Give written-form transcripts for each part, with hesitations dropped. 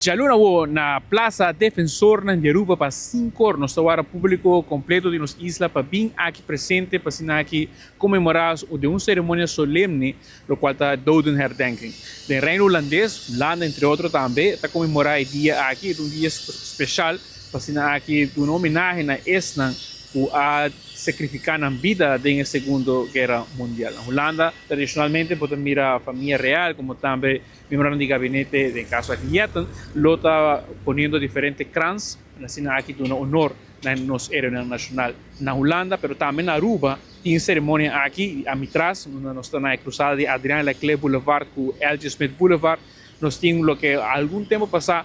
Djaluna awo na Plaza Defensornan di Aruba pa sinkor nos ta wara publico completo di nos isla pa bin aki presente pa asina aki conmemora den un ceremonia solemne locual ta Dodenherdenking. Den Reino Hulandes, Hulanda entre otro tambe ta conmemora e dia aki, e ta un dia special pa asina aki duna homenahe na esnan cu a sacrifica nan bida den e Segundo Guera Mundial. Na Hulanda tradicionalmente bo ta mira famia real como tambe Miembronan di gabinete, den kaso aki Jetten, lo ta poniendo diferente krans pa asina aki duna honor na nos héroenan nashonal na Hulanda, pero tambe na Aruba tin e seremonia aki. I ami tras, unda nos ta na e krusada di Adriaan Laclé Boulevard ku LG. Smith Boulevard, nos tin loke algun tempu pasá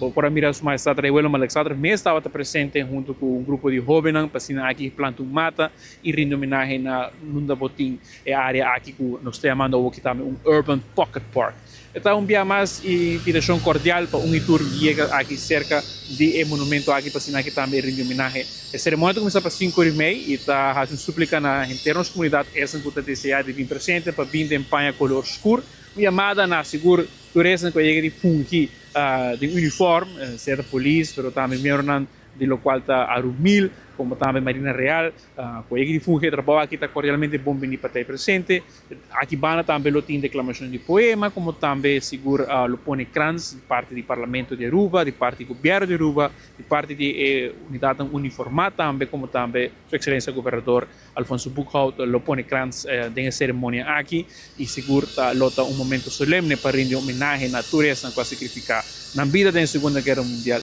bo por a mira Su Majestad Rey Willem Alexander mes tabata presente huntu ku un grupo di hóbennan pa asina aki planta un mata i rindi homenahe na unda bo tin E área aki ku nos ta yamando awoki tambe un Urban Pocket Park. E ta un bia mas invitashon kordial pa un i tur yega aki serka di e monumento aki pa asina aki tambe e rindi homenahe. E seremonia ta kuminsá pa sinku ora i mei i ta hasi un súplika na henter nos komunidat esnan ku ta deseá di bin presente pa bin den paña kolor skur. Un yamada na sigur tur esnan ku a yega di fungi den unifòrm, sea ta polis pero tambe miembronan di lokual ta Arumil komo tambe Marina Real. Ku e difungi e trabou aki ta kordialmente bon bini pa ta e presente. Aki banda tambe lo tin deklamashon di poema komo tambe sigur lo pone krans di parti di Parlamento di Aruba, di parti di Gobièrnu di Aruba, di parti di e unidatnan uniformá tambe komo tambe Su Ekselensia Gobernador Alfonso Boekhoudt lo pone krans den e seremonia aki i sigur ta lo ta un momento solemne pa rindi homenahe na tur esnan ku a sakrifiká nan bida den Segunda Guera Mundial.